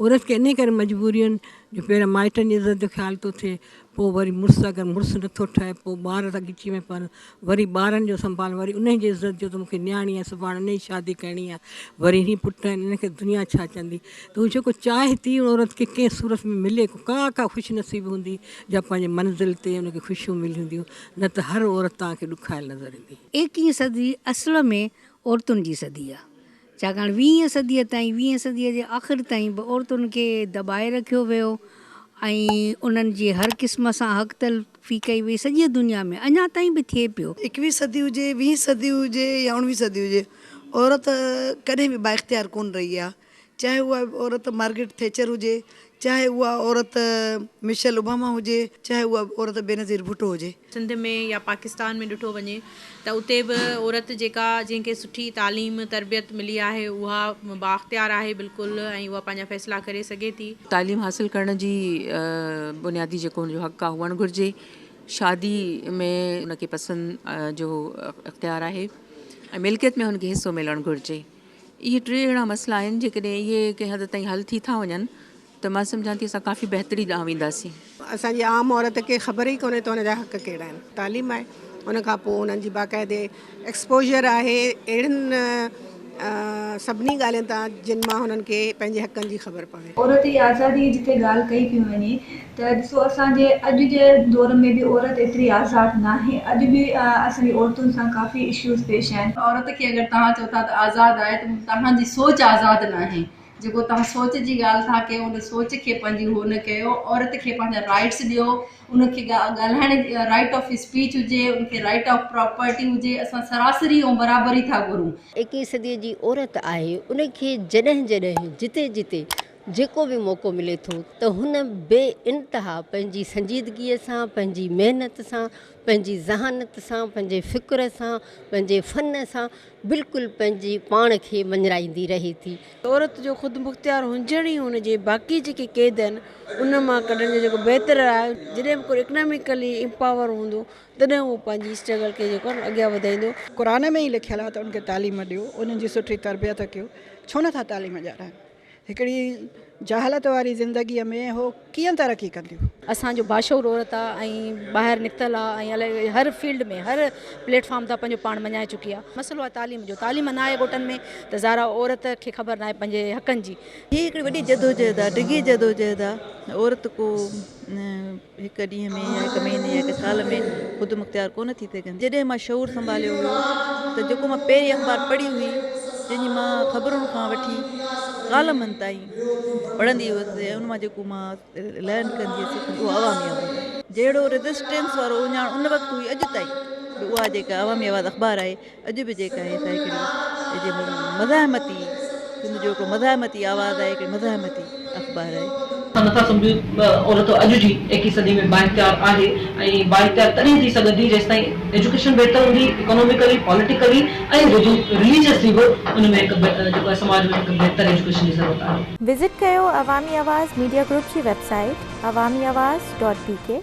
عورت کي انهي ڪري مجبوريون آهن جو پهريان مائٽن جي عزت جو خيال ٿو ٿئي پوء وري مڙس اگر مڙس نٿو ٺهي پوء ٻار ٿا ڳچي ۾ پون وري ٻارن جو سنڀال وري انهي جي عزت جو ته مونکي نياڻي آهي سڀاڻي انهي جي شادي ڪرڻي آهي وري هي پٽ آهن انهن کي دنيا ڇا چوندي ته هو جيڪو چاهي ٿي ان عورت کي ڪنهن صورت ۾ ملي ڪا ڪا خوش نصيب هوندي جا پنهنجي منزل تي ان کي خوشيون مليون هونديون نه ته هر عورت توهان کي ڏکايل نظر ايندي. ايڪيهين صدي اصل ۾ عورتن جي صدي آهي. ڇاڪاڻ ويهين صديء تائين، ويهين صديء جي آخر تائين به عورتن کي دٻائي رکيو ويو ۽ انهن جي هر قسم سان حق تلفي ڪئي وئي، سڄيء دنيا ۾ اڃا تائين به ٿئي پيو. ايڪويهين صدي هجي، ويهين صدي هجي يا اڻويهين صدي هجي، عورت ڪڏهن به بااختيار ڪونه رهي آهي. چاهي اها عورت مارگريٽ ٿيچر هجي، چاهي اها عورت مشيل اوباما هجي، چاهي اها عورت بينظير ڀٽو هجي. سنڌ ۾ يا پاڪستان ۾ ڏٺو وڃي ته اتي به عورت جيڪا جنهن کي سٺي تعليم تربيت ملي آهي اها بااختيار آهي بلڪل ۽ اها پنهنجا فيصلا ڪري سگهي ٿي. تعليم حاصل ڪرڻ جي بنيادي جيڪو هن جو حق آهي هئڻ گهرجي. شادي ۾ ان کي پسند جو اختيار آهي ۽ ملڪيت ۾ هن کي حصو ملڻ گهرجي. اهي ٽي اهڙا مسئلا آهن جيڪڏهن اهي ڪنهن حد تائين حل ٿي ٿا وڃن ته مان سمجهان ٿي اسان ڪافي بهتري ڏانهن وينداسين. اسان جي عام عورت کي خبر ئي ڪونهي ته ان جا حق ڪهڙا آهن. تعليم آهي ان کان پوء انهن جي باقاعدي ايڪسپوزر آهي اهڙين سڀني ڳالهين تان جن مان هنن کي پنهنجي حقن جي خبر پوي. عورت جي آزادي جي جتي ڳالهه ڪئي پئي وڃي ته ڏسو اسان جي اڄ جي دور ۾ به عورت ايتري آزاد ناهي اڄ به اسان جي عورتن سان ڪافي اشوز پيش آهن. عورت کي اگر توهان چئو ٿا ته آزاد آهي ته توهان جي سوچ آزاد ناهي جيڪو توهان سوچ جي ڳالهه ٿا ڪيو ان سوچ کي پنهنجي هو نه ڪيو عورت کي پنهنجا رائٽس ڏيو ان کي ڳالهائڻ جي رائٽ آف اسپيچ هجي ان کي رائٽ آف پراپرٽي هجي اسان سراسري ۽ برابري ٿا گهرون. ايڪيهين صديء جي عورت آهي ان کي جڏهن جڏهن جتي جتي جيڪو به موقعو ملي ٿو ته هن بي انتها پنهنجي سنجيدگيء سان پنهنجي محنت سان پنهنجي ذهانت سان پنهنجي فڪر سان پنهنجي فن سان بلڪل پنهنجي پاڻ کي مڃرائيندي رهي ٿي. عورت جو خودمختيار هجڻ ئي هن جي باقي جيڪي قيد آهن ان مان ڪڍڻ جو جيڪو بهتر آهي جڏهن به ڪو اڪناميڪلي امپاور هوندو تڏهن هو پنهنجي اسٽرگل کي جيڪو آهي اڳيان وڌائيندو. قرآن ۾ ئي لکيل آهي ته ان کي تعليم ڏيو انهن جي سٺي تربيت ڪيو ڇو نٿا تعليم ڏيارائن هڪڙي جهالت واري زندگيء ۾ هو ڪيئن ترقي ڪنديون. اسان جو باشعور عورت آ ۽ ٻاهر نڪتل آ ۽ الائي هر فيلڊ ۾ هر پليٽ فارم تان پنهنجو پاڻ مڃائي چڪي آ مسئلو آ تعليم جو تعليم نه آهي ڳوٺن ۾ ته ظاهر آ عورت کي خبر ناهي پنهنجي حقن جي. هي هڪڙي وڏي جدوجهد آ ڊگهي جدوجهد آ عورت ڪو هڪ ڏينهن ۾ يا هڪ مهيني يا هڪ سال ۾ خودمختيار ڪونه ٿي سگهندي. جڏهن مان شعور سنڀاليو هيو ته جيڪو مان پهرين اخبار پڙهي هئي جنهن جي مان خبرن کان وٺي ڪالمن تائين پڙهندي هيس ۽ ان مان جيڪو مان لرن ڪندي هيس اهو عوامي آواز آهي. جهڙو ريزسٽنس وارو اهڃاڻ ان وقت هئي اڄ تائين به اها جيڪا عوامي آواز اخبار آهي اڄ به جيڪا آهي سا هڪڙي مزاحمتي سنڌ جو هڪڙو مزاحمتي آواز آهي هڪڙي مزاحمتي اخبار آهي. اسان نٿا سمجهون ته عورت اڄ جي ايڪيهين صدي ۾ بااختيار آهي ۽ بااختيار تڏهن ٿي سگهندي جيستائين ايجوڪيشن بهتر هوندي، اڪاناميڪلي، پاليٽيڪلي ۽ رليجسلي به ان ۾ هڪ جيڪو آهي سماج ۾ هڪ بهتر ايجوڪيشن جي ضرورت آهي. وزٽ ڪيو عوامي آواز ميڊيا گروپ جي web site Awami Awaz dot B K.